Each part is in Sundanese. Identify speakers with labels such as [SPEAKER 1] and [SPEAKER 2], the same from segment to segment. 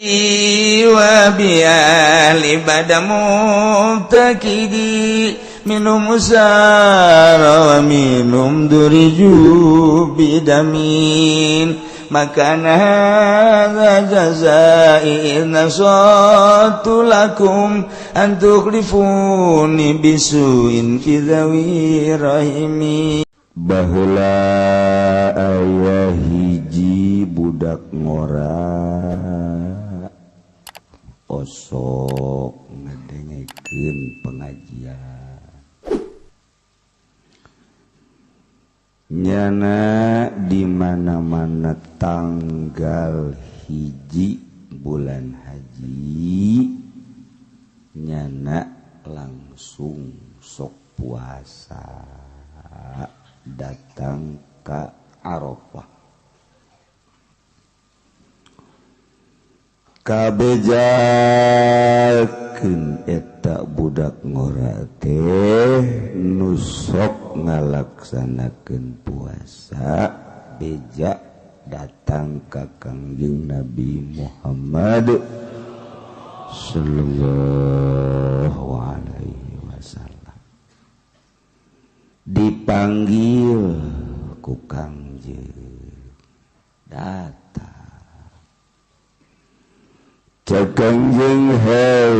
[SPEAKER 1] Wa biali bada mubtakidi minum usara wa minum duriju bidamin makana hadza jazai nasatu lakum an tukhlifuni bisuin fi dhawi rahimi.
[SPEAKER 2] Baheula aya hiji budak ngora osok ngadengekeun pengajian nyana di mana-mana tanggal 1 bulan haji nyana langsung sok puasa datang ke Arafah. Kabejakeun eta budak ngora teh nu sok ngalaksanakeun puasa beja datang ka Kangjeng Nabi Muhammad sallallahu alaihi wasallam, dipanggil ku Kangjeng, datang. Cek Kangjeng, hei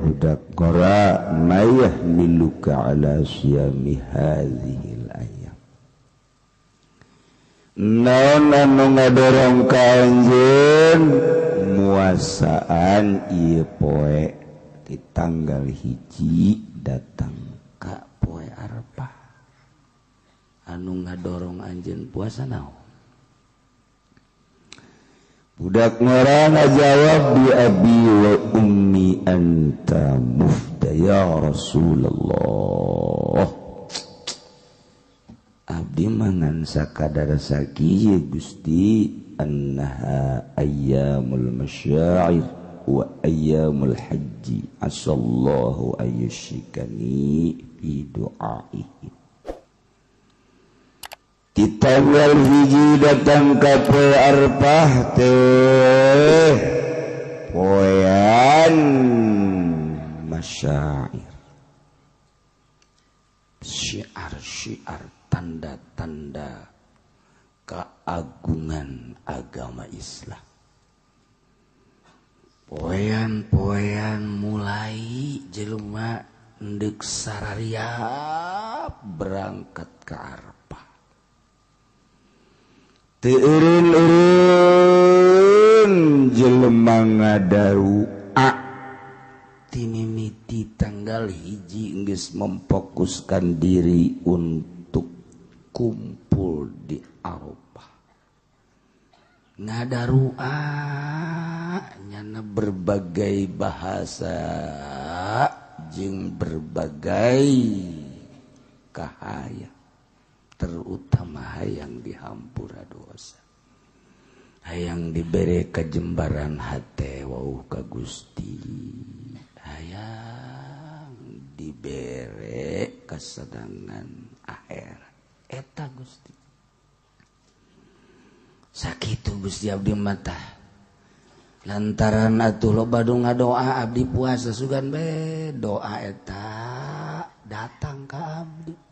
[SPEAKER 2] budak ngora, mayah miluka ala siyami hadhil ayam, naon anu ngadorong ka anjeun muasaan ieu poe di tanggal 1 datang ka poe Arafah, anu ngadorong anjeun puasa naon? Budak ngora ngajawab, bi abi wa ummi anta mufda ya Rasulullah, abdi mangan sakadar sakieu Gusti, annaha ayyamul masyair wa ayyamul haji asallahu ayyushikani fi du'aihi. Di tanggal 1 datang ka poe Arafah teh poean masyair, syiar-syiar tanda-tanda keagungan agama Islam. Poean-poean mulai jelema ndek sarariap berangkat ke Arafah. Teu eureun-eureun jelema ngadarua timimiti tanggal 1 geus memfokuskan diri untuk kumpul di Arafah. Ngadarua nyana berbagai bahasa jeung berbagai kahaya, terutama hayang dihampura dosa, hayang dibere kajembaran hate wauh ka Gusti, hayang dibere kasenangan akhirat eta Gusti. Sakitu Gusti abdi mata lantaran atuh loba nu ngadoa abdi puasa sugan be doa eta datang ka abdi.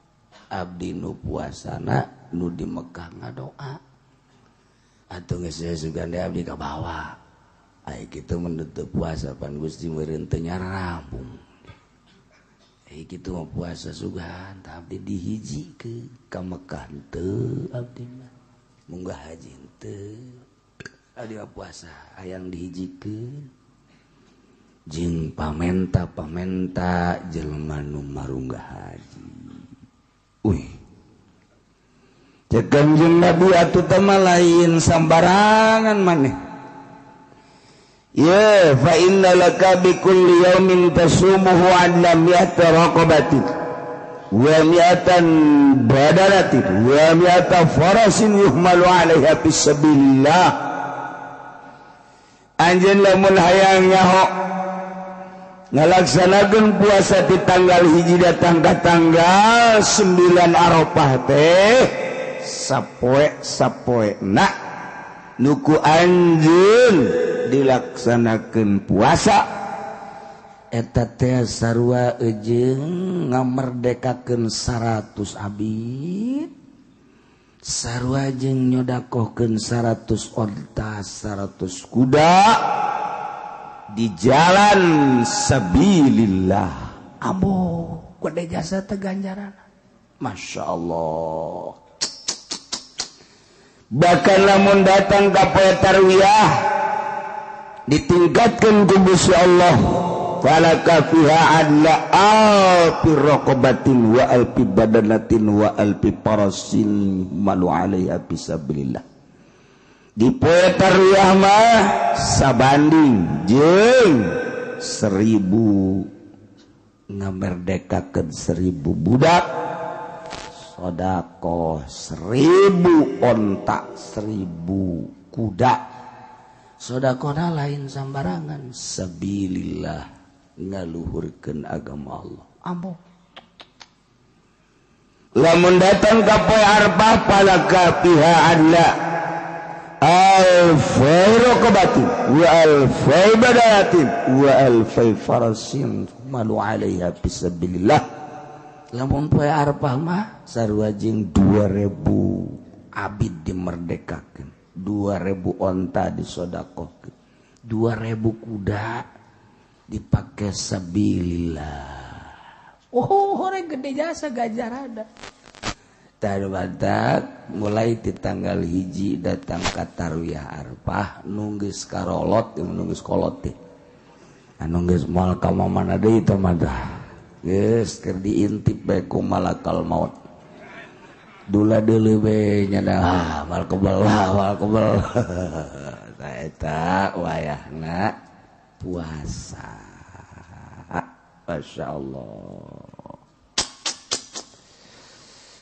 [SPEAKER 2] Abdi nu puasana nu di Mekah ngadoa atuh geus sugan deui abdi ka bawa ai kitu menutup puasa pan Gusti meureun teu nyarampung ai kitu mah puasa sugan tah abdi dihijikeun ka Mekah teu abdi mah munggah haji teu abdi mah puasa hayang dihijikeun jeung pamenta-pamenta jelema nu marunggah haji. Uih, cek Kangjeng Nabi atuh teh mah lain sambarangan maneh. Ye fa inna laka bi kulli yaumin tasumuhu adla mi'ata raqabatin wa mi'atan badalatin wa mi'ata farasin yuhmalu 'alaiha fi sabilillah. Anjeun lamun hayang nyaho ngalaksanakeun puasa di tanggal 1 datang ka tanggal 9 Arafah teh sapoe sapoe na nuku anjeun
[SPEAKER 1] dilaksanakeun puasa eta teh sarua jeung ngamerdekakeun 100 abid, sarua jeung nyodakohkeun 100 onta, 100 kuda di jalan sabilillah.
[SPEAKER 2] Ambo gede jasa teh ganjaran.
[SPEAKER 1] Masya Allah. Bahkan lamun datang ka poe tarwiyah ditingkatkeun ku Gusti Allah, falaka fiha adla alfi raqabatin wa alfi badanatin wa alfi parasin malu alaiha fisabilillah. Di poe tarwiyah mah sabanding jeung 1000 ngamerdekakeun 1000 budak, sodakoh 1000 onta, 1000 kuda.
[SPEAKER 2] Sodakohna lain sambarangan,
[SPEAKER 1] sabilillah, ngaluhurkeun agama Allah.
[SPEAKER 2] Ambo
[SPEAKER 1] lamun datang ka poe Arafah falaka fiha adla alfai raqabatin wa alfai badanatin wa alfai farasin malu alaiha fisabilillah.
[SPEAKER 2] Lamun poe Arafah mah
[SPEAKER 1] sarua jeung 2000 abid dimerdekakeun, 2000 onta disodakohkeun,
[SPEAKER 2] 2000 kuda dipake sabilillah. Oh, horeng gede jasa ganjaranna.
[SPEAKER 1] Tah mulai di tanggal 1 datang ka tarwiyah Arafah nunggeus karolot, nunggeus kolot teh. Anu geus moal ka mana deui teh mah dah. Geus keur diintip bae ku malakal maut. Dula deuleu we nya dah, mal kebel, mal kebel. Tah eta wayahna
[SPEAKER 2] puasa.
[SPEAKER 1] Masya Allah.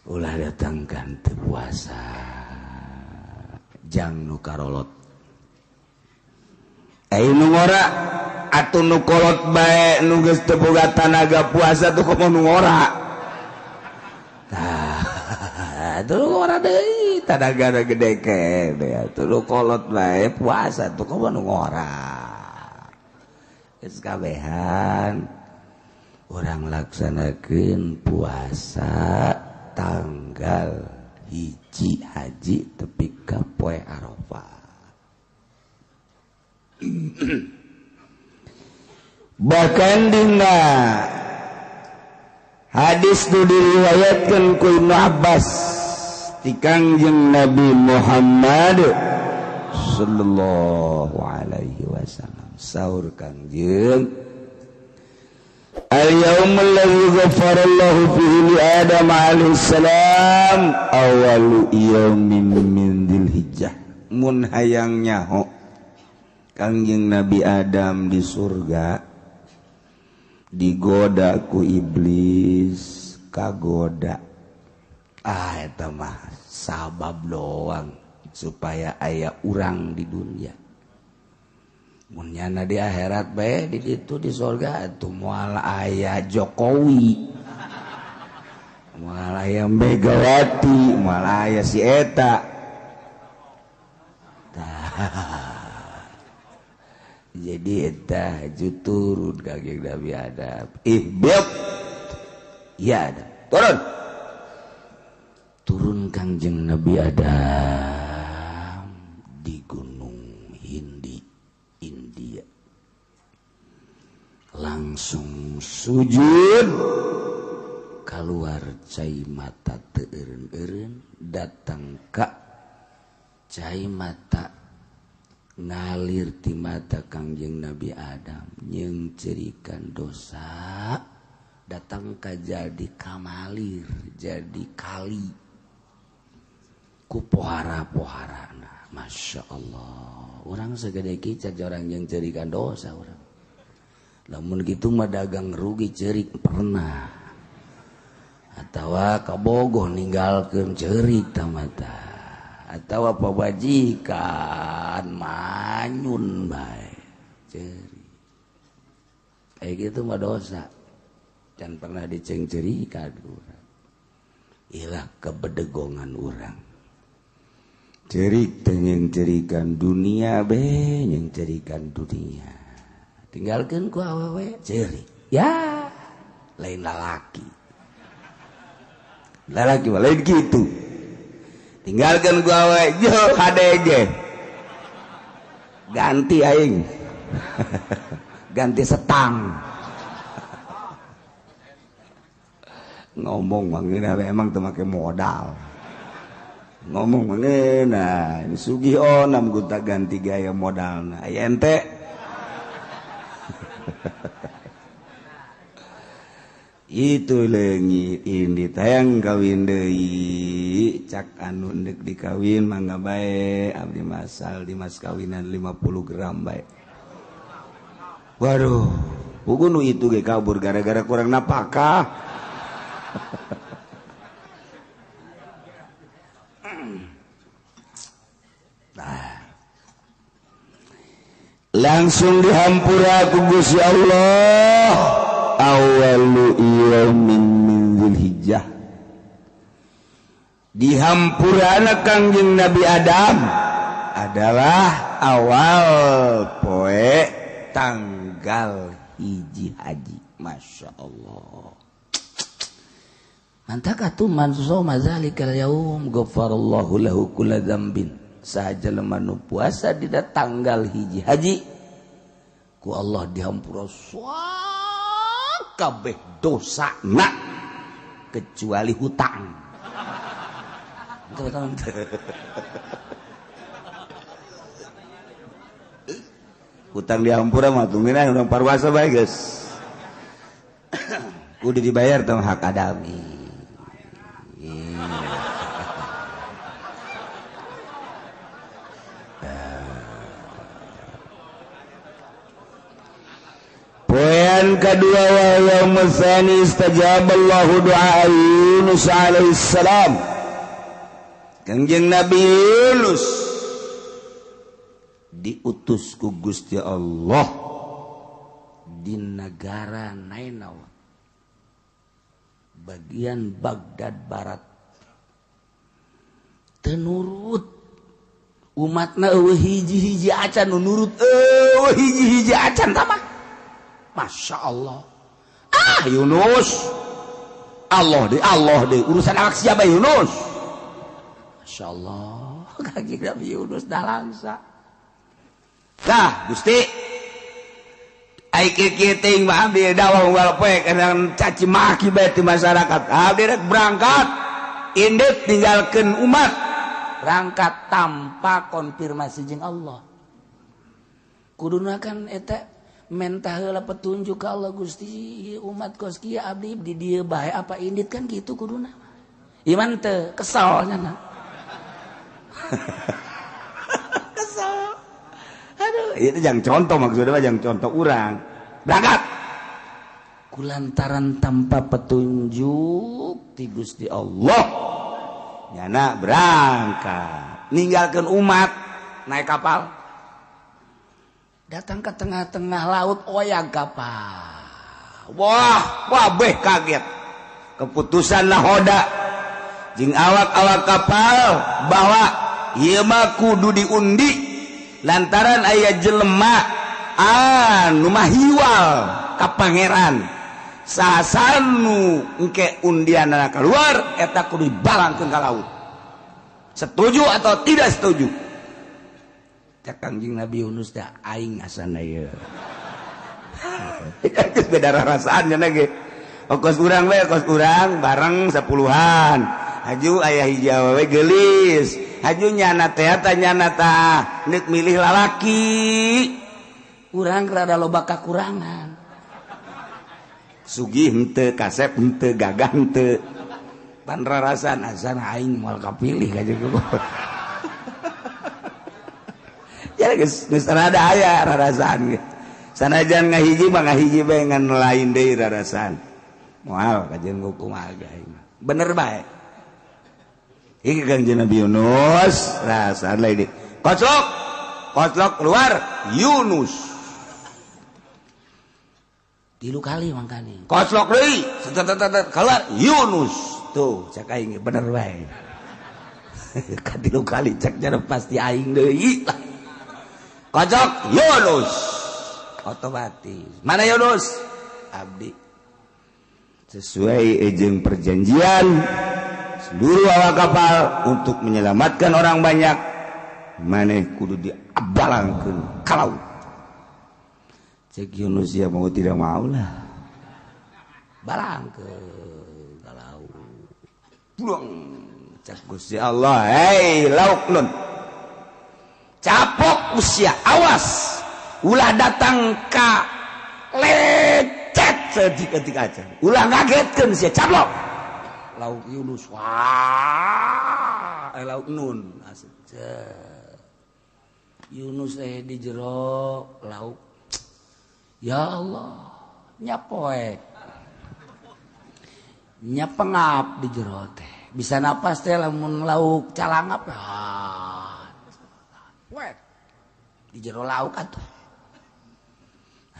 [SPEAKER 1] Ulah datangkan teu puasa jang nu karolot. Ai nu ngora atuh nu kolot bae nu geus teu boga tanaga puasa tuh komo nu ngora. Tah, atuh nu ngora deui tanagana gede keneh atuh nu kolot bae puasa tuh komo nu ngora. Geus kabehan urang laksanakeun puasa tanggal 1 haji tepi ka poe Arafah. Bahkan dina hadis nu diriwayatkeun ku Ibnu Abbas ti Kangjeng Nabi Muhammad sallallahu alaihi wasallam, saur Kangjeng, al-yaumul ladzi ghafarallahu fihi li Adam alaihi salam awalu yaumin min dzilhijjah. Mun hayang nyaho Kangjeng Nabi Adam di surga digoda ku iblis, kagoda. Ah eta mah sabab doang supaya aya urang di dunia. Mun nyana di akhirat bae di ditu di surga atuh moal aya Jokowi, moal aya Megawati, moal aya si eta. Tah. Jadi eta turun Kangjeng Nabi Adam. Ihbit ya Adam, turun. Turun Kangjeng Nabi Adam di Gunung Hindi, India. Langsung sujud, keluar cai mata teu eureun-eureun, datang ka cai mata ngalir ti mata Kangjeng Nabi Adam nyengcerikan dosa, datang ka jadi kamalir, jadi kali ku pohara-poharana. Masya Allah, orang segede kicat orang yang cerikan dosa orang. Lamun gitu mah dagang rugi cerik pernah, atawa kabogoh ninggalkeun cerik tamata, atawa pabajikan manyun bae cerik. Kayak gitu mah dosa. Jangan pernah dicengcerikan urang. Ilah kebedegongan urang. Cerik teh nyengcerikan dunia be nyengcerikan dunia. Tinggalkeun ku awewe cerik. Ya, lain lalaki. Lalaki mah lain kitu. Tinggalkeun ku awewe yo KDG. Ganti aing. Ganti setang. Ngomong mah emang teu make modal. Ngomong mengenai ini sugih onam gunta ganti gaya modalna aya ente. Itu leungit ini tayang kawin deui cak anu endek dikawin mangga bae abdi masal di mas kawinan 50 gram bae. Waduh, puguh nu itu ge kabur gara-gara kurang napakah. Langsung dihampura ku Gusti Allah awalu yaumin min Dzulhijjah. Dihampurana Kangjeng Nabi Adam adalah awal poe tanggal 1 haji. Masya Allah. Mantap atuh man soma zalikal yaum ghafarallahu lahu kulla dzambin. Saja jelema nu puasa dina tanggal 1 haji ku Allah dihampura kabeh dosana kecuali hutang. Hutang dihampura mah tungguin urang parwasa bae geus. Kudu dibayar tong hak adami. Poin kedua wa yaumul tsani istajaballahu du'a Yunus alaihi salam. Kangjeng Nabi Yunus diutus ku Gusti Allah di negara Nainawa bagian Baghdad Barat. Teu nurut umatna eueuh hiji-hiji acan nu nurut eueuh hiji-hiji acan tah. Masya Allah. Ah Yunus, Allah deh urusan awak siapa Yunus. Masya Allah, kaki Nabi Yunus dah langsa. Dah Gusti, ai kieu teuing mah abdi dakwah unggal poe kana caci maki bae ti masyarakat. Abdi rek berangkat, indit tinggalkeun umat, berangkat tanpa konfirmasi jeung Allah. Kuduna kan eta mentah heula petunjuk ka Allah Gusti umat kos kieu abdi di dieu bae apa indit kan kitu kuduna. Iman teu kesel nya. Kesel. Aduh, itu jangan contoh maksudnya jangan contoh urang. Berangkat. Kulantaran tanpa petunjuk ti Gusti Allah. Nyana berangkat, ninggalkeun umat naik kapal. Datang ke tengah-tengah laut oyag kapal. Wah, wabeh kaget. Keputusan nahoda jeung awak-awak kapal bahwa ieu mah kudu diundi lantaran aya jelema anu mahiwal ka pangeran. Sasanu engke undianna keluar eta kudu dibalangkeun ka laut. Setuju atau tidak setuju? Cak Kangjeng Nabi Yunus dah aing asana ieu. Geus beda rasaan nya ge. Kos urang we, kos urang bareng 10-an. Haju aya hiji awewe geulis. Haju nyana teh ta nyana tah neuk milih lalaki. Urang rada loba kakurangan. Sugih henteu, kasep henteu, gagah henteu. Pan rarasan asana aing moal kapilih ka jeung. Ya geus rada aya rarasaan ge. Sanajan ngahiji mah ngahiji bae ngan lain deui rarasaan. Moal kajeun kumaha ge aing. Bener bae. Iki Kangjeng Nabi Yunus rasaan lain deui. Koclok. Koclok keluar Yunus. 3 kali mangkane. Koclok deui, keluar Yunus. Tuh cak aing bener bae. Katilu kali cek jare pasti aing deui lah. Kocok Yunus. Otomatis. Mana Yunus? Abdi. Sesuai jeung perjanjian seluruh awak kapal untuk menyelamatkan orang banyak, maneh kudu diabalangkeun ka laut. Cek Yunus ya mau tidak mau lah. Balangkeun ka laut. Buang. Cek Gusti Allah, hei lauk nun. Capok usia, awas. Ulah datang ka lecet sedik-edik aja. Ulah ngagetkeun sia caplok. Lauk Yunus wah, lauk nun. Asik. Yunus di jero lauk. Ya Allah, nyapoek. Nyapengap di jero teh. Bisa napas teh lamun lauk calangap. Ah. Wet. Di jero lauk atuh.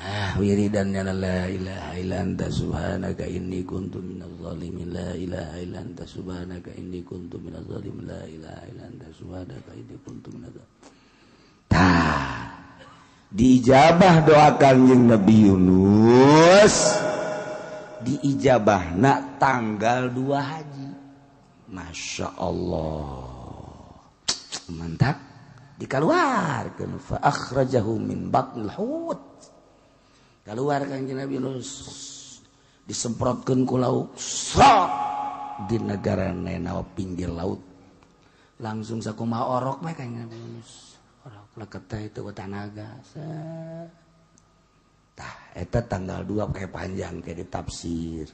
[SPEAKER 1] Ah, wiridan ya la ilaha illa anta subhanaka inni kuntu minaz zalimin, la ilaha illa anta subhanaka inni kuntu minaz zalimin, la ilaha illa anta subhanaka inni kuntu minaz zalimin. Tah, diijabah doa Kangjeng Nabi Yunus, diijabahna tanggal 2 haji. Masya Allah, mantap. Dikaluarkeun fa akhrajahu min batnil hut. Keluar Kangjeng Nabi Yunus disemprotkeun ku lauk srot di negara Nenawa pinggir laut. Langsung sakumaha orok mah Kangjeng Nabi Yunus. Orok leket teh itu tanaga. Tah eta tanggal 2 kayak panjang kayak ditafsir.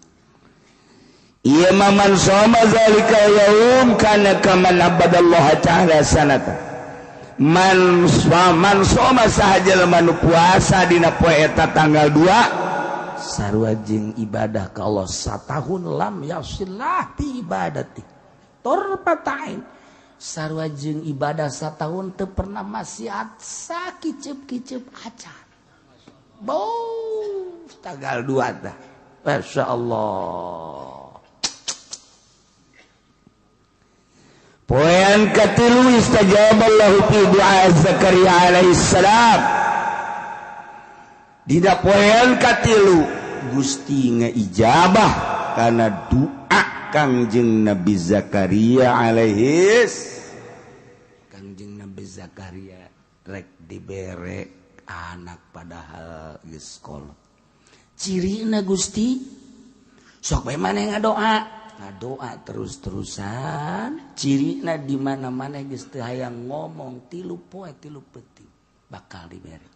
[SPEAKER 2] Ieu mah man shoma zalika yaum kana kaman abadallaha ta'ala sanata. Man soma sahaja nu puasa dina poe eta tanggal 2
[SPEAKER 1] sarua jeung ibadah ka Allah satahun lam yasillah bi ibadati torpatain sarua jeung ibadah satahun teu pernah maksiat sakiceup-kiceup acan. Bau tanggal 2 tah. Masya Allah.
[SPEAKER 2] Poin katilu istajaballahu fi du'a Zakaria alaihissalam. Dina poin katilu Gusti ngaijabah kana doa Kangjeng Nabi Zakaria alaihis.
[SPEAKER 1] Kangjeng Nabi Zakaria rek dibere anak padahal geus kolot. Cirina Gusti sok bae maneh ngadoa. Ngadoa terus-terusan cirina di mana-mana geus teu hayang ngomong 3 poe 3 peuting bakal dibere.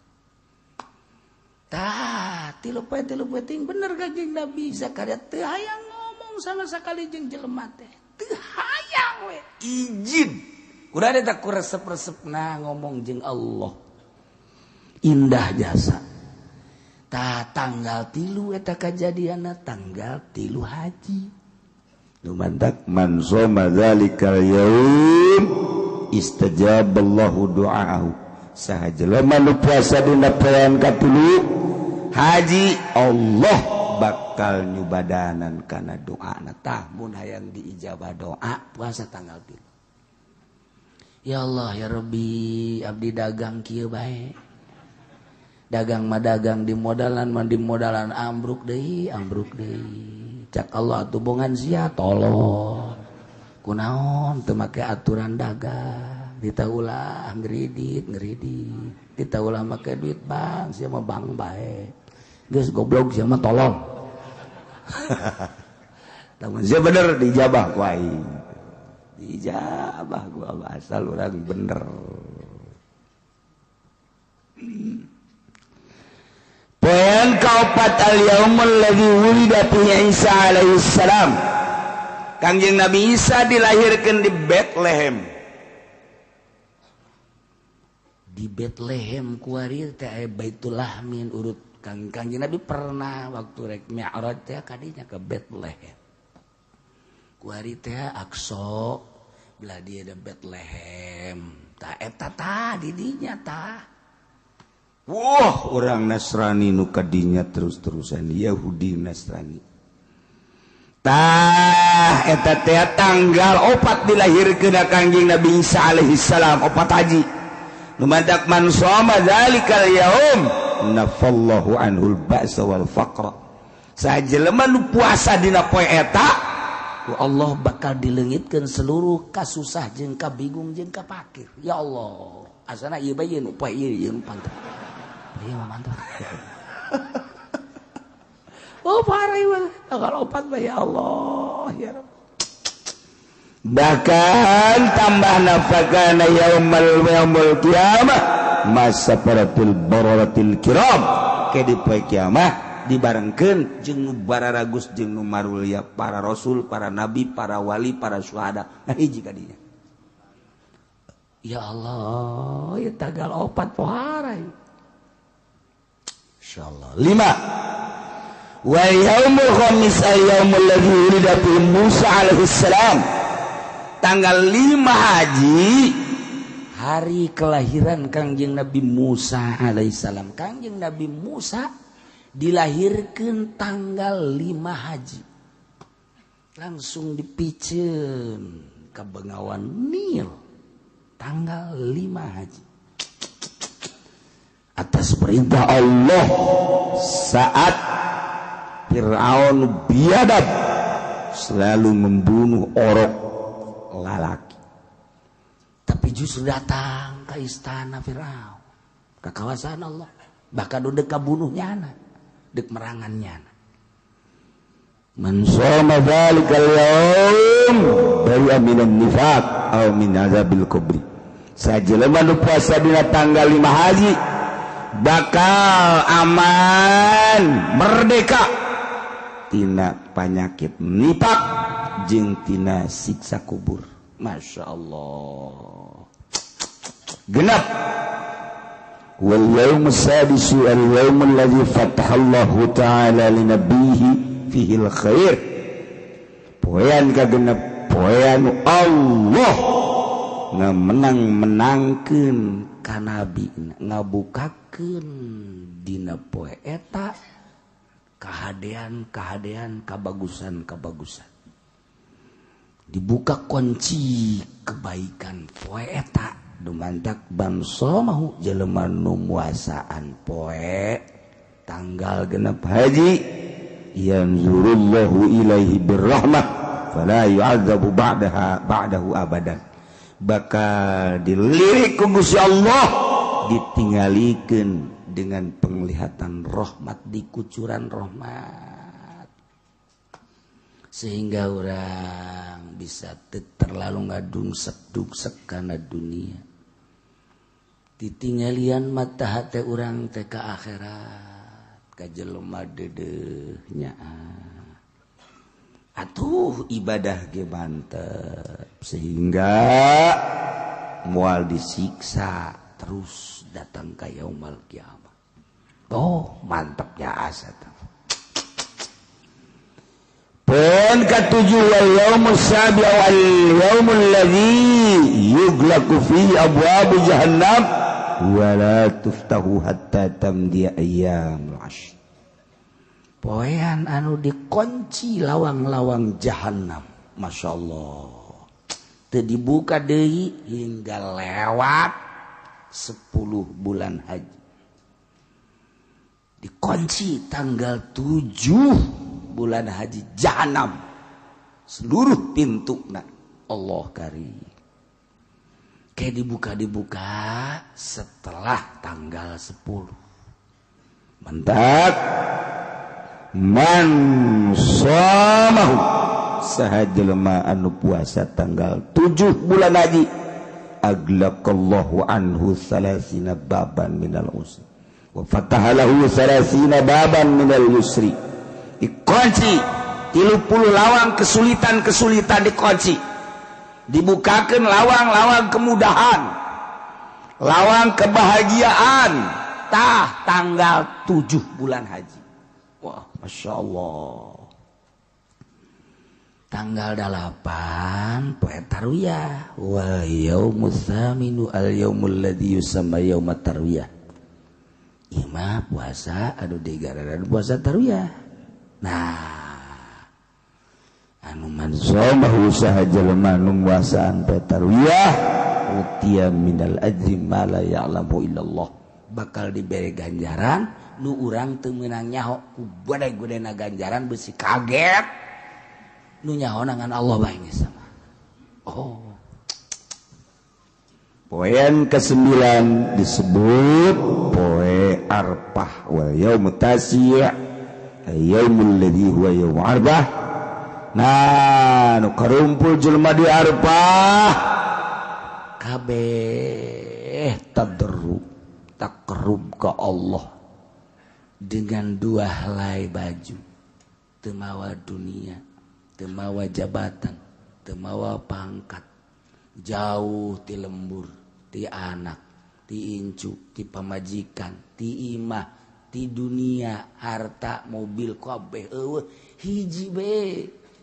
[SPEAKER 1] Tah 3 poe 3 peuting bener Kangjeng Nabi Zakaria teu hayang ngomong sama sekali jeung jelema teh. Teu hayang we izin. Kudu eta ku resep-resepna ngomong jeung Allah. Indah jasa. Tah tanggal 3 eta kajadianna tanggal 3 haji.
[SPEAKER 2] Lumantak man shoma dzalikal yaum istajaballahu du'aahu. Saha jelema nu puasa dina poean katilu haji Allah bakal nyubadanan kana doana.
[SPEAKER 1] Tah mun hayang diijabah doa puasa tanggal 3. Ya Allah ya Rabbi, abdi dagang kieu bae. Dagang mah dagang di modalan mah di modalan ambruk deui, ambruk deui. Cak Allah atuh bongan sia tolong. Kunaon teu make aturan dagang, ditaulah ngredit, ngredit. Ditaulah make duit bank, sia mah bank bae. Geus goblok sia mah tolong.
[SPEAKER 2] Lamun sia bener dijabah ku aing. Dijabah ku Allah asal urang bener. Poin kaopat al-yaumul ladzi wulida fihi Isa alaihi salam. Kangjeng Nabi Isa dilahirkan di Bethlehem.
[SPEAKER 1] Di Bethlehem kuari teh aya Baitul Lahmin urut Kangjeng Nabi pernah waktu rek Mi'raj teh kadinya ke Bethlehem. Kuari teh Aqsa belah dia ada Bethlehem. Tah eta tah di dinya tah.
[SPEAKER 2] Wah, orang Nasrani nu kadinya terus-terusan Yahudi Nasrani.
[SPEAKER 1] Tah eta teh tanggal 4 dilahirkeun Kangjeng Nabi Isa alaihi salam, 4 haji. Nu mantak man shoma zalikal yaum nafallahu anhul ba'sa wal faqra. Sajelema nu puasa dina poe eta ku Allah bakal dileungitkeun seluruh kasusah jeung kabingung jeung kapakir. Ya Allah, asana ieu bae nu poe ieu ieu pantang. Ieu mah mantap. Oh parah ieu tanggal 4 bae ya Allah ya Rabb. Bahkan tambah nafakana yaumul yaumul qiyamah masafaratul bararatil kiram. Ke di poe kiamah dibarengkeun jeung nu bararagus jeung nu marulia para rasul, para nabi, para wali, para syuhada. Nah hiji ka dinya. Ya Allah, ya tanggal 4 pohara. Insyaallah. 5. Wa yaumul khamis al-yaumul ladzi wulida fihi Musa alaihi salam. Tanggal 5 haji hari kelahiran Kangjeng Nabi Musa alaihi salam. Kangjeng Nabi Musa dilahirkan tanggal 5 haji. Langsung dipiceun ke Bengawan Nil tanggal 5 haji. Atas perintah Allah saat Fir'aun biadab selalu membunuh orok lalaki. Tapi justru datang ke istana Fir'aun, ke kawasan Allah, bahkan udah kabunuh nyana, dek merangan nyana. Man shoma dzalikal yaum bari'a minan nifaq aw min azabil kubri. Sajelema nu puasa dina tanggal 5 haji bakal aman merdeka tina panyakit nifaq jeung tina siksa kubur. Masya Allah. Genap. Wal yaumus sadisu al yaumul ladzi fatahallahu ta'ala li nabiyhi fihi al khair. Poean kagenep poean Allah ngamenang-menangkeun ka nabi, ngabukakeun dina poe eta kahadean-kahadean, kabagusan-kabagusan. Dibuka kunci kebaikan poe eta dumantak bangsa mahu jelema nu muasaan poe tanggal genep haji yanzurullahu ilaihi birrahmah fala yu'adzabu ba'daha ba'dahu abadan. Bakal dilirik ku Gusti Allah, ditinggalikeun dengan penglihatan rahmat, dikucuran rahmat, sehingga orang bisa terlalu ngadungsek-dungsek karena dunia. Ditinggalian mata hati orang teh ka akhirat, ka jelema deudeuhnya. Atuh ibadah ge mantep sehingga moal disiksa terus datang ka yaumul kiamah. Oh, mantepnya asa teh. Poin ketujuh wal yaumus sabi wal yaumul ladzi yughlaqu fihi abwabu jahannam wa la tuftahu hatta tamdi ayyamul ashr. Poean anu dikunci lawang-lawang jahannam. Masya Allah. Teu dibuka deui hingga lewat 10 bulan haji. Dikunci tanggal 7 bulan haji jahanam seluruh pintu na Allah karim. Kayak dibuka-dibuka setelah tanggal 10. Mantap. Man shamahu saha jelema anu puasa tanggal 7 bulan haji aglaqallahu anhu salasina baban minal usri wa fatahalahu salasina baban minal yusri. Dikunci 30 lawang kesulitan-kesulitan dikunci, dibukakan lawang-lawang kemudahan, lawang kebahagiaan. Tah tanggal 7 bulan haji. Wah, Masya Allah. Tanggal 8 poe tarwiyah. Wal yaumus tsaminu al yaumul ladzi yusamma yaumat tarwiyah. Ima puasa anu digararan puasa tarwiyah. Nah, Man shamahu saha jelema nu muasaan poe tarwiyah utiya minal ajri ma la ya'lamu illallah, bakal diberi ganjaran nu urang teu meunang nyaho ku gede-gedena ganjaran besi kaget nu nyaho ngan Allah bae geus sama. Oh,
[SPEAKER 3] poen ke-9 disebut poe Arfah wal yaumut tasi' yaumul ladzi huwa yaum Arfah. Nah, nu karumpul jelema di Arfah
[SPEAKER 1] kabeh tadarru takrub ka Allah dengan dua helai baju, teu mawa dunia, teu mawa jabatan, teu mawa pangkat, jauh ti lembur, ti anak, ti incu, ti pamajikan, ti imah, ti dunia, harta, mobil kabeh eueuh hiji be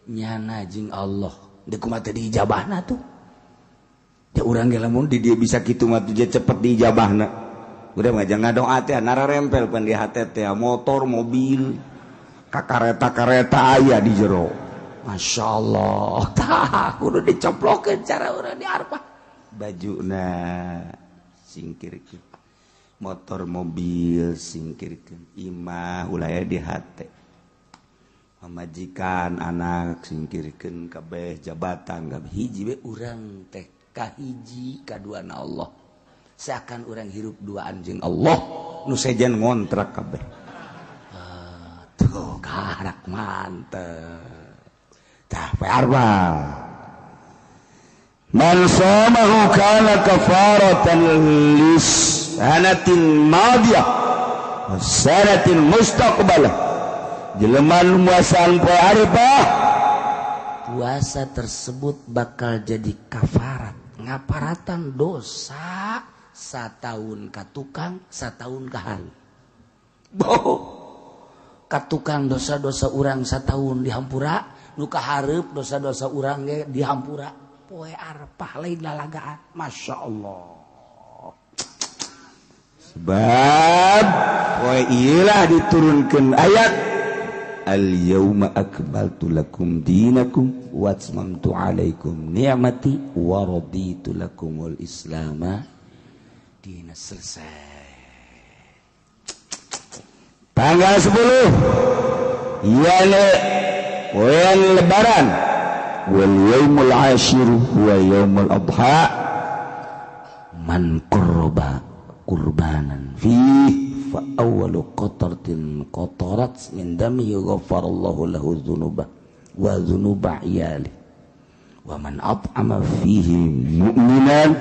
[SPEAKER 1] nyana jeung Allah. Deuk kumaha teh diijabahna tuh?
[SPEAKER 3] Ya urang ge lamun di dieu bisa kitu mah tuh cepet diijabahna. Udah mah jangan ngadoa teh nararempel pan di hate teh motor, mobil, ka kareta-kareta aya di jero.
[SPEAKER 1] Masya Allah, tah kudu dicoplokeun cara urang di Arfah.
[SPEAKER 3] Bajuna singkirkeun, motor mobil singkirkeun, imah ulah di hate, pamajikan anak singkirkeun kabeh, jabatan kabeh
[SPEAKER 1] hiji we urang teh kahiji kaduana Allah. Seakan urang hirup duaan jeung
[SPEAKER 3] Allah nu sejen ngontrak kabeh.
[SPEAKER 1] Tuh karak mantep.
[SPEAKER 3] Tah poe Arfah. Man shamahu kana kafaratan lis sanatin madiyah wa sanatin mustaqbalah. Jelema nu muasaan poe Arfah,
[SPEAKER 1] puasa tersebut bakal jadi kafarat, ngaparatan dosa satahun ka tukang, satahun ka hari. Boh, ka tukang dosa-dosa urang satahun dihampura, nu kahareup dosa-dosa urang ge dihampura. Poe Arfah lain lalagaan. Masya Allah.
[SPEAKER 3] Sebab poe ieu diturunkeun ayat al-yauma akmaltu lakum dinakum
[SPEAKER 1] wa atmamtu alaikum ni'mati wa raditu lakumul islama dina. Selesai.
[SPEAKER 3] Tanggal 10 yane poean lebaran wal yaumul ashir wa yaumul adha
[SPEAKER 1] man qurba qurbanan fihi fa awwalu qatratin qatarat min damihi ghafarallahu lahu dzunuba wa dzunuba iyali wa man at'ama
[SPEAKER 3] fihi mu'minan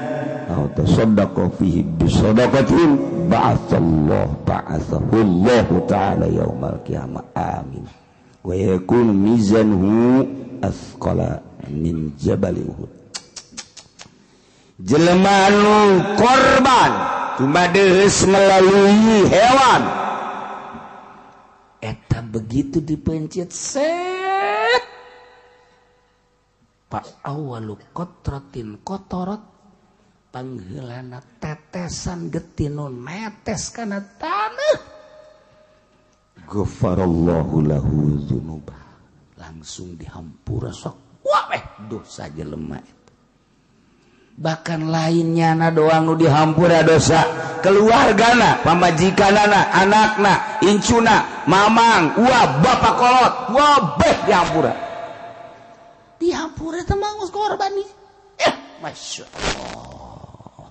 [SPEAKER 3] aw tasaddaqa fihi bisadaqatin ba'athahu Allah ta'ala yaumal qiyamah amin wa yakunu mizanuhu athqala min jabal Uhud. Jelema nu korban tumadeus melalui hewan
[SPEAKER 1] eta begitu dipencet set pak awalu kotrotin kotorot pangheulana tetesan getih nu netes kana taneuh
[SPEAKER 3] ghafarallahu lahu dzunubah,
[SPEAKER 1] langsung dihampura sok wah dosa jelema eta. Bahkan lainnya na doang nu dihampura dosa keluargana, pamajikanana, anakna, incuna, mamang, uwa, bapak kolot, wabeh dihampura. Dihampura teh mah geus korban nih. Masya Allah.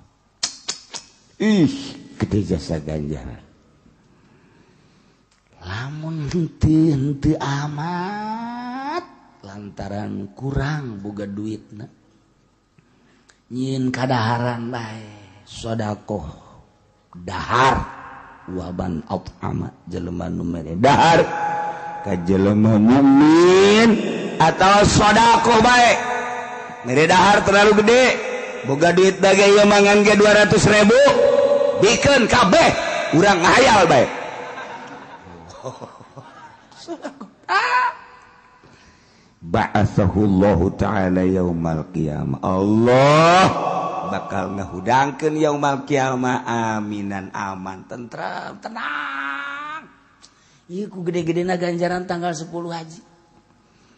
[SPEAKER 1] Ih, gede jasa ganjaran. Lamun henteu amat lantaran kurang boga duitna. Nyin kadaharan bae sedekah dahar waban at'ama jelema nu mere dahar
[SPEAKER 3] ka jelema mukmin atau sedekah bae mere dahar terlalu gede boga duit dage ieu mangan ge 200.000 bikeun kabeh urang ngahayal bae. Ba'athahu Allah ta'ala yaumal qiyamah. Allah bakal ngahudangkeun yaumal qiyamah aminan aman
[SPEAKER 1] tentram tenang. Ieu ku gede-gedena ganjaran tanggal 10 haji.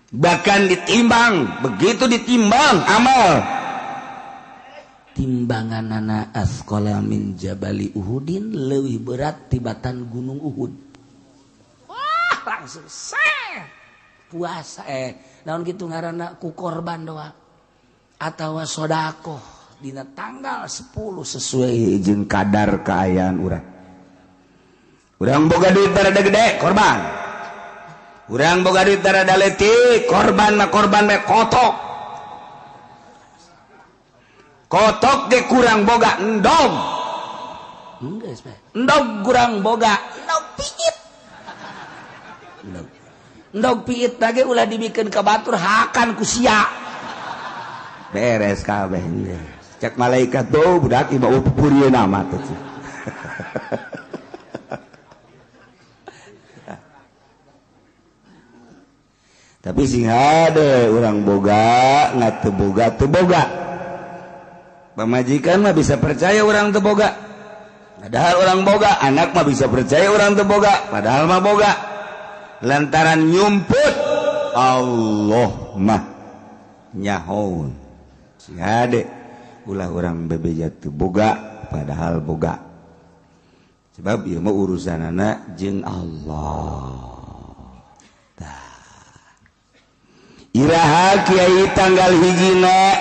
[SPEAKER 3] Bahkan ditimbang, begitu ditimbang amal
[SPEAKER 2] timbanganana asqala min jabali Uhudin leuwih berat tibatan gunung Uhud. Wah, langsung seh puasa naon kitu ngaranna ku korban doa atawa sedekah dina tanggal 10
[SPEAKER 3] sesuai jeung kadar kaayaan urang. Urang boga duit rada gede korban. Urang boga duit rada leutik korban mah korban we kotok. Kotok ge kurang boga endog.
[SPEAKER 2] Geus bae.
[SPEAKER 3] Endog kurang boga, endog piit.
[SPEAKER 2] Endog piit lagi ulah dibikeun ka batur hakan ku sia.
[SPEAKER 3] Beres kabeh. Cek malaikat tuh budak ieu pupurieun amat teh. Tapi sing hade urang boga nggak teu boga teu boga. Pamajikan mah bisa percaya urang teu boga. Padahal orang boga, anak mah bisa percaya urang teu boga, padahal mah boga. Lantaran nyumput Allah mah nyahoun. Sing hade ulah urang bebeja teu boga padahal boga. Sebab ieu mah urusanana jeung Allah. Iraha kiai tanggal hijina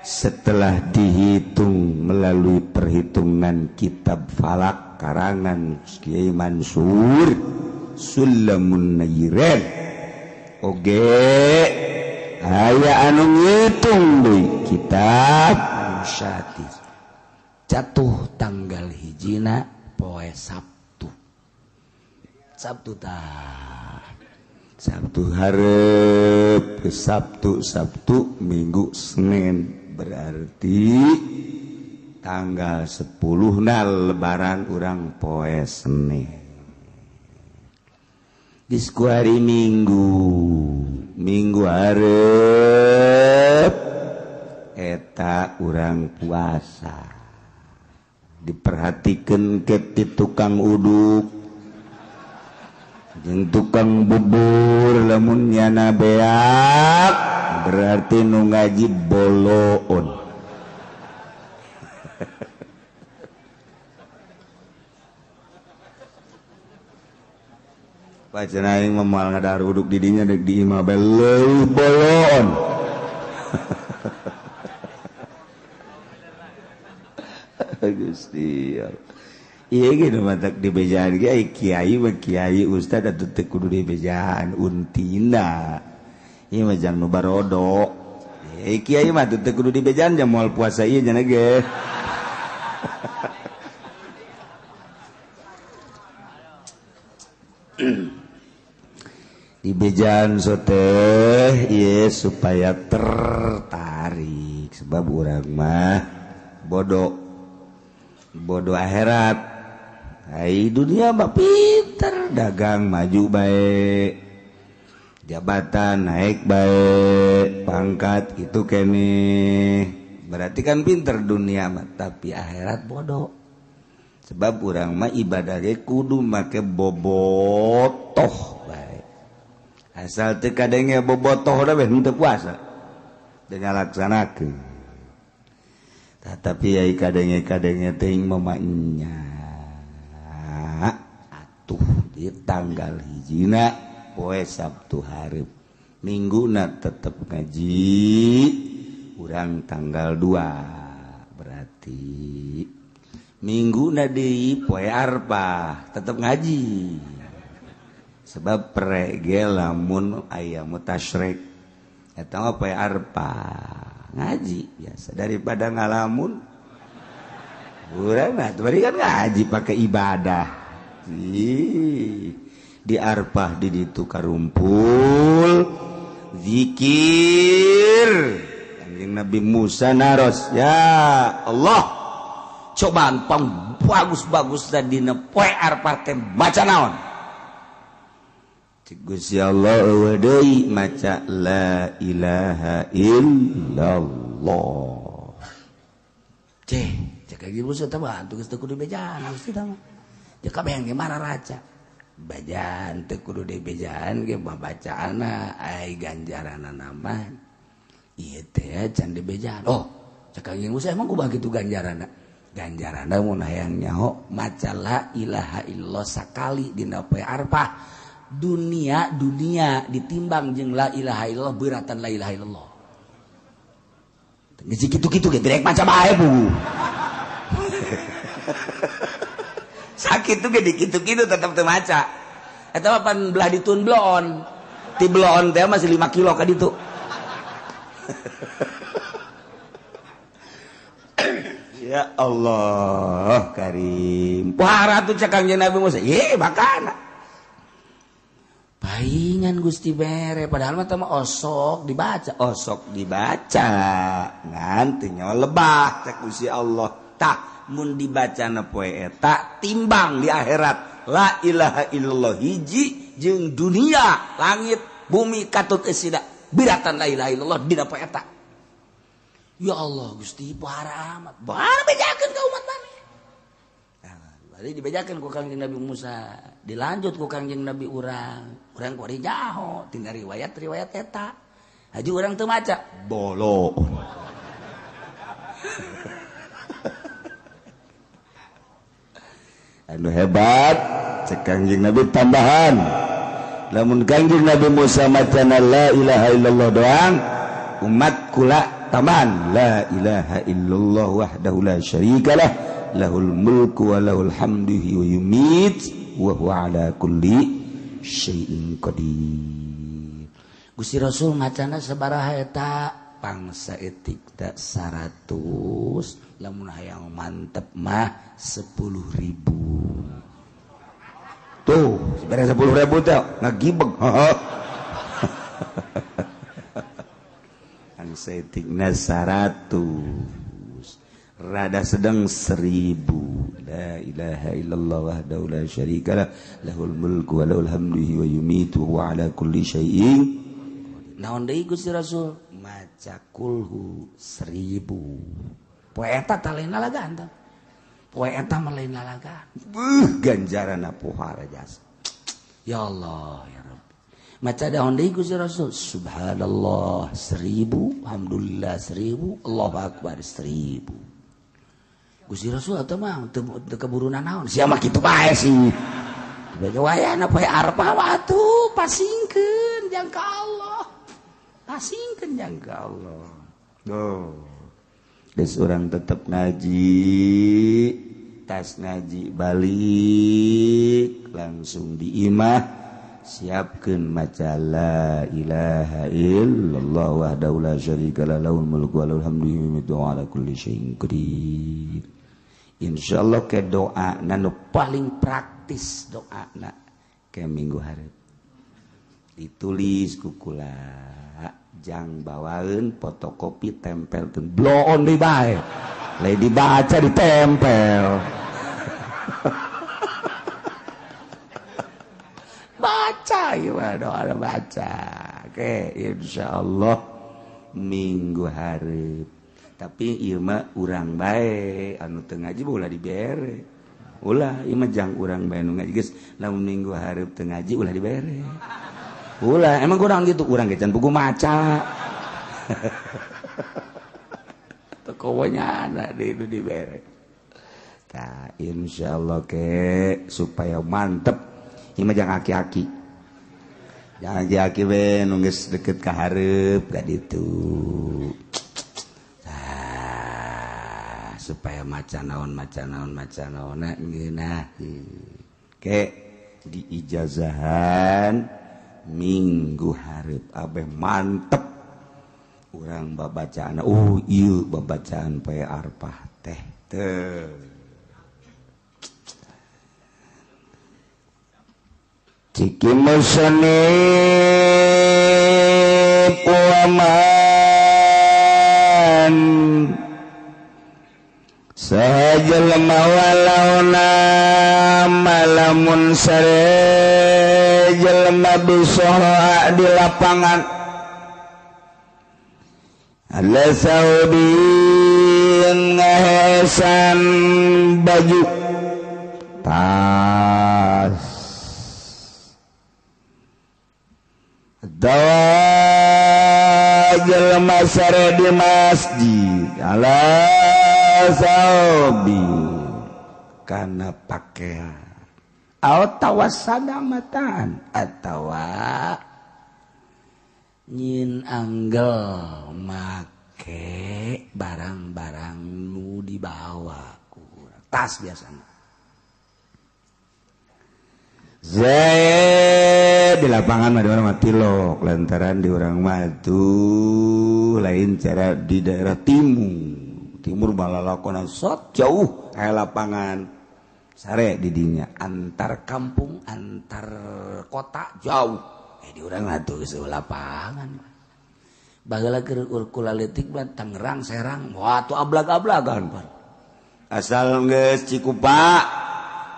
[SPEAKER 3] setelah dihitung melalui perhitungan kitab falak karangan Kiai Mansur Sulamun Nairen oge aya anu ngitung deui kitab
[SPEAKER 2] Syatir jatuh tanggal hijina poe Sabtu. Sabtu tah
[SPEAKER 3] Sabtu hareup Sabtu Sabtu Minggu Senin berarti tanggal 10 na lebaran urang poe Senin. Geus ku hari Minggu, Minggu hareup eta urang puasa. Diperhatikeun ke ti tukang uduk jeung tukang bubur lamun nyana beak berarti nu ngaji boloon. Pacenah aing mah moal ngadahar uduk di dinya deuk di imah bae leuwih boloon. Gusti iya gitu matak dibejaan ge kiai mah kiai ustad atuh teu kudu dibejaan untina ieu mah jang nu barodo kiai mah teu kudu dibejaan jang moal puasa ieu nya ge. Dibejaan soteh ieu supaya tertarik sebab urang mah bodoh bodoh akhirat. Hai dunia mah pinter dagang maju baik, jabatan naik baik, pangkat itu kene berarti kan pinter dunia mah, tapi akhirat bodoh. Sebab urang mah ibadahnya kudu make bobotoh baik. Asal teu kadenge bobotoh da beh henteu puasa teu ngalaksanakeun. Tetapi ai kadenge-kadenge teuing mah nya atuh di tanggal hijina poe Sabtu hareup Mingguna tetep ngaji urang tanggal 2 berarti Mingguna deui poe Arpah tetep ngaji sebab prege lamun aya mutasyrik eta mah poe Arpah ngaji biasa daripada ngalamun urang mah tadi kan ngaji pakai ibadah. Ih, di Arpah di ditu karumpul zikir Kanjeng Nabi Musa naros ya Allah
[SPEAKER 2] cobaan pang bagus-bagus dan dina poe Arpah teh maca naon
[SPEAKER 3] cik Gusti Allah eueuh deui maca la ilaha illallah.
[SPEAKER 2] Ceh cek lagi Musa teh mah tugas teu kudu bejaan Gusti teh mah. Jeung kabeh ge marah raja.
[SPEAKER 1] Bajaan teu kudu dibejaan ge babacaanna ai ganjaranna mah ieu teh can dibejaan. Oh, cek Kangjeng Musa emang kumaha kitu ganjaranna? Ganjaranna mun hayang nyaho maca la ilaha illallah sakali dina poe Arfah. Dunia ditimbang jeung la ilaha illallah beratan la ilaha illallah. Geus kitu-kitu ge direk maca bae bu. Sakitu ge dikitu-kitu tetep teu maca. Eta mah pan belah ditun bloon. Ti bloon teh masih 5 kilo ka ditu. Ya Allah karim. Pohara tuh cek Kangjeng Nabi Musa. Ye makana. Paingan Gusti bere padahal mah teh osok dibaca ngan teu nyawa lebah cek Gusti Allah. Tah mun dibacana poe eta timbang di akhirat la ilaha illallah hiji jeung dunia langit bumi katut eusida biratan la ilaha illallah dina poe eta. Ya Allah Gusti pohara amat pohara bejakeun ka umat maneh. Tadi dibejakan ku Kangjeng Nabi Musa, dilanjut ku Kangjeng Nabi urang kuari jaho tinggal riwayat-riwayat eta. Haji urang teu maca, bolo. Anu hebat cek Kangjeng Nabi tambahan. Lamun Kangjeng Nabi Musa macana la ilaha illallah doang, umat kula tambahan la ilaha illallah wahdahu la syarikalah lahul mulku wa lahul hamdu wa yumit wa huwa ala kulli syai'in qadir. Gusti Rasul macana sabaraha eta pangsa etik tak 100 lamun hayang mantep mah 10.000. Tuh sebenarnya 10.000 teh ngagibeg. Pangsa etikna 100 rada sedang 1000. La ilaha illallah wahdahu la syarikalah lahul mulku wa lahul hamdu wa yumitu wa ala kulli syai'in. Naon deui Gusti Rasul maca kulhu 1000. Poe eta tah lain lalagaan tah. Poe eta mah lain lalagaan. Beuh ganjaranna pohara jasa. Ya Allah ya Rabbi. Maca daun deui Gusti Rasul subhanallah 1000, alhamdulillah 1000, Allahu akbar 1000. Gusti Rasul atau mah teu keburunan naon sia mah kitu bae sih. Bae wayahna poe Arfah mah atuh pasingkeun jang ka Allah. Pasingkeun jang ka Allah. Tuh. Geus urang tetep ngaji, tas ngaji balik langsung di imah siapkeun maca la ilaha illallah wahdahu la syarika lah lahul mulku wa lahul hamdu wa ala kulli syai'in qadir. Insyaallah ke doa nu paling praktis doa na ke minggu hareup ditulis ku kula jang bawaeun fotokopi tempelkeun bloon deui bae lain dibaca ditempel. Baca ieu mah doa baca ke insyaallah minggu hareup. Tapi ieu mah urang bae anu teu ngaji ulah dibere. Ulah ieu mah jang urang bae nu ngaji geus lamun minggu hareup teu ngaji ulah dibere. Ulah emang kurang gitu urang ge can pugu maca. Teu kowonya ada di itu dibere. Tah insyaallah ke supaya mantep ieu mah jang aki-aki. Jang aki-aki we nu geus deket ka hareup ka ditu. Supaya maca naon ngeunah ke diijazahan minggu hareup abeh mantep urang babacaan. Oh ieu babacaan poe Arfah teh teu ciki musnif waman sahaja lemah walauna malamun sare jelema bisoha di lapangan ala saudi ngahesan baju tas Atawa jelema sare di masjid ala saubi kana pakaian aw tawassada mataan atawa nyin anggel make barang-barang nu dibawa ku tas biasana. Zaid di lapangan mah di urang mah tilok lantaran di urang mah tuh lain cara di daerah timur. Timur balalakonan sok jauh aya lapangan sare di dinya antar kampung antar kota jauh. Di urang mah tuh geus lapangan. Baheula keur kula leutik mah Tangerang Serang wah tuh ablag-ablagan pan. Asal geus Cikupa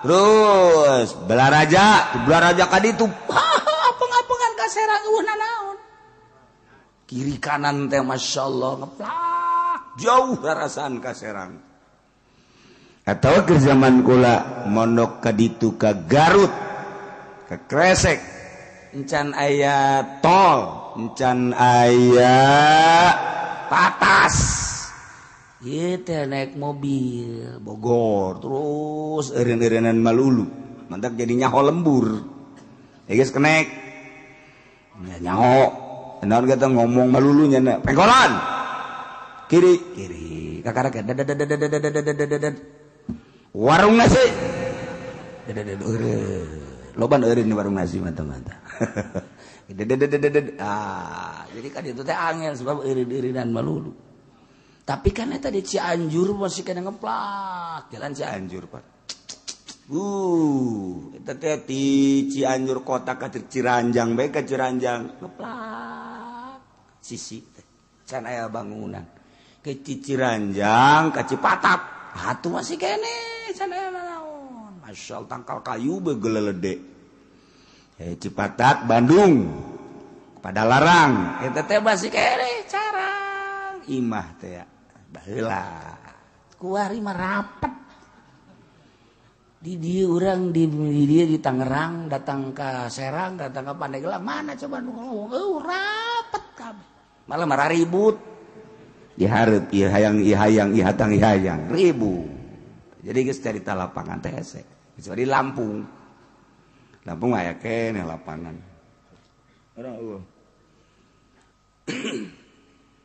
[SPEAKER 1] terus Belaraja, Belaraja ka ditu
[SPEAKER 2] apeng-apengan ka Serang eueuh nanaon. Kiri kanan teh masyaallah ngeplak
[SPEAKER 1] jauh rarasaan ka Serang. Atawa keur zaman kula mondok ka ditu ka Garut, ka Kresek, encan aya tol, encan aya patas.
[SPEAKER 2] Ieu teh naik mobil
[SPEAKER 1] Bogor terus eureun-eureunan malulu mantak jadi nyaho lembur ya geus kenek nyaho naon kata ngomong malulu nya pengkolan kiri kiri kakarek warung nasi loban eureun di warung nasi mata-mata
[SPEAKER 2] ah jadi kan itu teh angel sebab eureun-eureunan malulu. Tapi kan eta di Cianjur masih kena ngeplak jalan Cianjur Pak.
[SPEAKER 1] Eta teh di Cianjur kota ka Ciranjang bae ka Ciranjang
[SPEAKER 2] ngeplak sisi teh can aya bangunan
[SPEAKER 1] ke Ciranjang ka Cipatap
[SPEAKER 2] atuh masih kene can aya naon
[SPEAKER 1] masyaallah tangkal kayu begelelede Cipatat Bandung pada larang
[SPEAKER 2] eta teh masih kene carang
[SPEAKER 1] imah teh baheula
[SPEAKER 2] kuari mah rapet di dieu urang di dieu di Tangerang datang ka Serang datang ka Pandeglang mana coba nu ngomong rapet kabeh
[SPEAKER 1] malah marah ribut dihareup ieu hayang ieu hayang ieu hatang ieu hayang ribut. Jadi geus carita lapangan teh hese kecuali Lampung. Lampung aya keneh lapangan urang eueuh.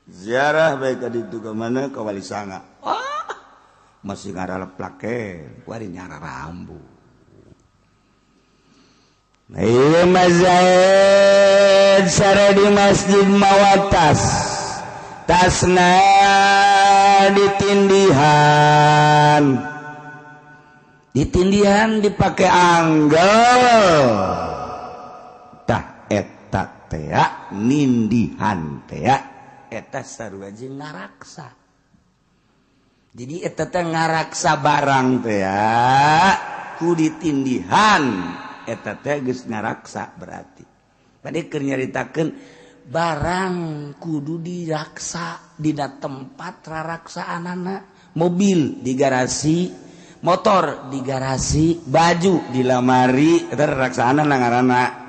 [SPEAKER 1] Ziarah baik ka ditu ka mana ka Wali Sanga.
[SPEAKER 2] Oh,
[SPEAKER 1] masih ngaraleplak ke, kuari nyara rambu. Nah, ieu mah Zaid sare di masjid mawa tas. Tasna ditindihan. Ditindihan dipake anggel. Tah eta teh nindihan teh.
[SPEAKER 2] Eta sarua jeung ngaraksa. Jadi eta teh ngaraksa
[SPEAKER 1] barang teh ku ditindihan eta teh geus ngaraksa berarti.
[SPEAKER 2] Tadi keur nyaritakeun barang kudu diraksa dina tempat raraksaanana, mobil di garasi, motor di garasi,
[SPEAKER 1] baju di lamari eta raraksaanana ngaranna.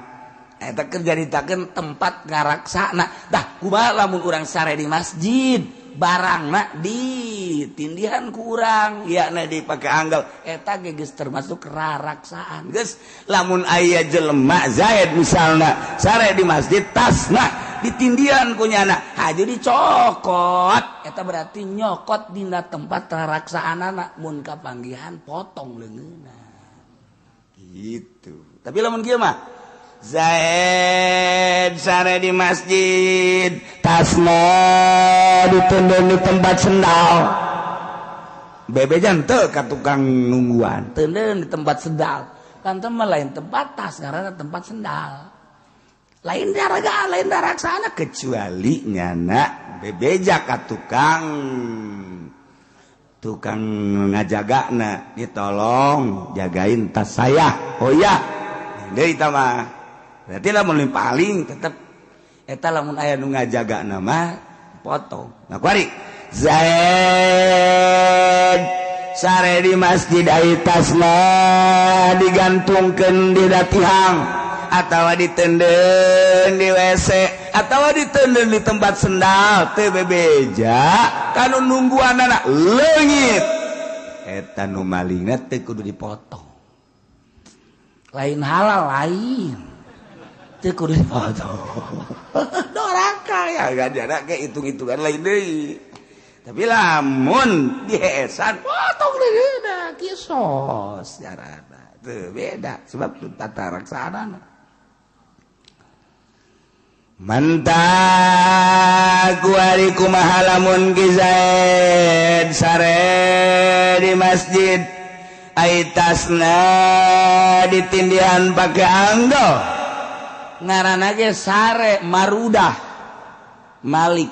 [SPEAKER 2] Eta keur nyaritakeun tempat ngaraksana. Tah kumaha lamun urang sare di masjid, barangna ditindihan ku urang,
[SPEAKER 1] yakna dipake anggel,
[SPEAKER 2] eta ge geus termasuk raraksaan.
[SPEAKER 1] Geus lamun aya jelema Zaid misalna sare di masjid tasna ditindihan ku nyana,
[SPEAKER 2] haju dicokot, eta berarti nyokot dina tempat raraksaanana, mun kapanggihan potong leungeunna.
[SPEAKER 1] Gitu. Tapi lamun kieu mah Zaid sare di masjid tasna ditundun di tempat sendal bebejan teu ka tukang nungguan
[SPEAKER 2] tundun di tempat sendal kan teh mah lain tempat tas karena tempat sendal lain daraga lain daraksana
[SPEAKER 1] kecuali nyana bebeja ka tukang tukang ngajagana ditolong jagain tas saya. Oh iya deui ta mah berarti lamun paling tetep eta lamun aya nu ngajagana mah potong. Nah kuari Zaid sare di masjid ai tasna digantungkeun di datihang
[SPEAKER 3] atawa ditenden di WC atawa ditenden di tempat sendal teu bebeja kanu nungguanana leungit eta nu malingna teu kudu dipotong.
[SPEAKER 2] Lain halal lain teu kudu dipotong.
[SPEAKER 3] Doraka ya gajana ke hitung-hitungan lain deui. Tapi lamun diheesan potong deui da kisos carana. Teu beda sebab tata raksanana. Mantap kuari kumaha lamun Ki Zaid sare di masjid ai tasna ditindihan pake anggo
[SPEAKER 2] ngaranna ge sare marudah Malik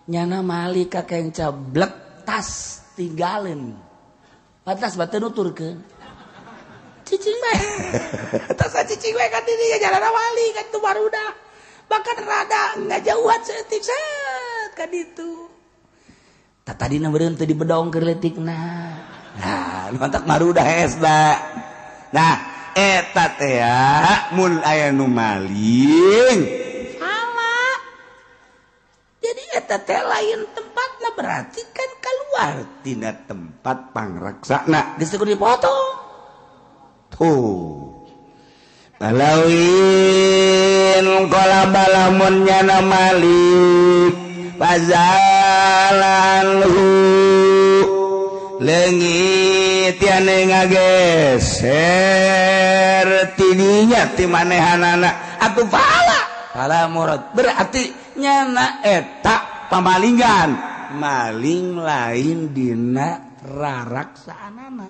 [SPEAKER 2] nyana Malik ka kenca blek tas tinggalin patas batu nuturkeun cicing bae tas cicing bae ka dieu jalan wali ka tu marudah bahkan rada ngajauhan seetik set ka ditu tah tadina beureun teu dibedong keur leutikna.
[SPEAKER 3] Nah mantak marudah hesna. Nah eta teh mun aya nu maling
[SPEAKER 2] salah. Jadi eta teh lain tempatna berarti kan keluar
[SPEAKER 3] tina tempat pangraksana
[SPEAKER 2] geus kudu dipotong.
[SPEAKER 3] Tuh balawin qala balamun nyana malik pazalanhu leungit yane ngageser tidinya ti manehanana atuh pala pala murad berarti nyana eta pamalingan maling lain dina raraksaanana.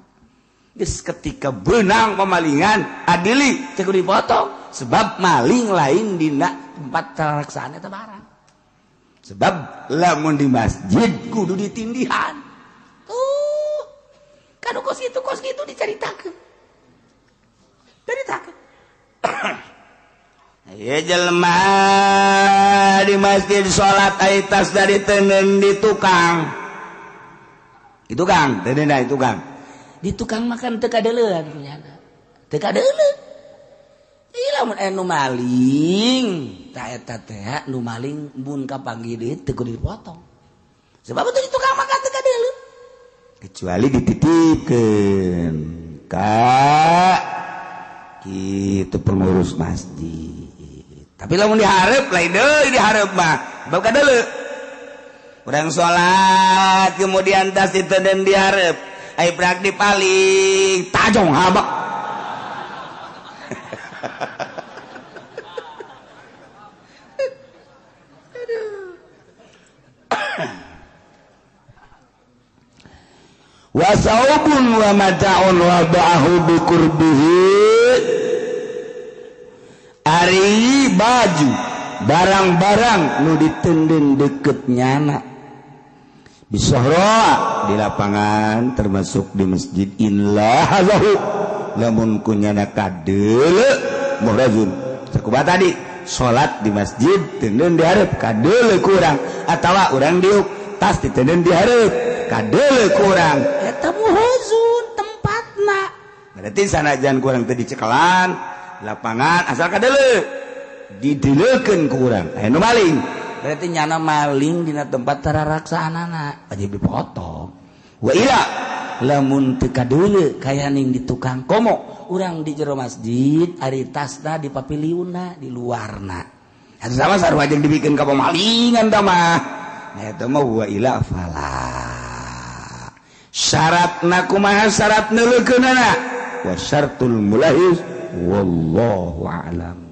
[SPEAKER 3] Geus ketika benang pemalingan adili teu kudu dipotong sebab maling lain dina
[SPEAKER 2] tempat raraksaan eta barang.
[SPEAKER 3] Sebab lamun di masjid kudu ditindihan.
[SPEAKER 2] Tuh kanu kos kitu dicaritakeun. Caritakeun.
[SPEAKER 3] Ieu jelema di masjid salat ai tas dari teuneun di tukang. Di tukang, teuneun di tukang.
[SPEAKER 2] Di tukang makan teu kadeleuan kunyana. Teu kadeuleun. Ieu lamun anu maling, ta eta teh nu maling mun kapanggih deui teu kudu dipotong. Sebab teu di tukang makan teu kadeuleun.
[SPEAKER 3] Kecuali dititipkeun ka kitu pengurus masjid. Tapi lamun dihareup lain deui dihareup mah, bab kadeuleu. Urang salat kemudian tas ditenden dihareup. Ai prak dipaling tajong habak. Wa saubun wa mata'un wa ba'ahu bi qurbihi. Ari baju barang-barang nu ditenden deket nyana bisohroa di lapangan termasuk di masjid inlah hazahu lamun kunyana kadeule muhrazun sakuba tadi salat di masjid tenden dihareup kadeule kurang atawa urang diuk tas ditenden dihareup kadeule kurang
[SPEAKER 2] eta muhrazun tempatna
[SPEAKER 3] berarti sanajan kurang teh dicekelan lapangan asal kadeule didileukeun ku urang aya nu maling
[SPEAKER 2] berarti nyana maling dina tempat tararaksaanana wajib dipotong.
[SPEAKER 3] Wa ila
[SPEAKER 2] lamun teu kadeuleu kaya ning di tukang komo urang di jero masjid ari tasna di papiliunna di luarna
[SPEAKER 3] atuh sama sarua jeung dibikeun ka pamalingan tah mah. Nah eta mah wa ila fala syaratna kumaha syarat neuleukeunana wa syartul mulahis wallahu a'lam.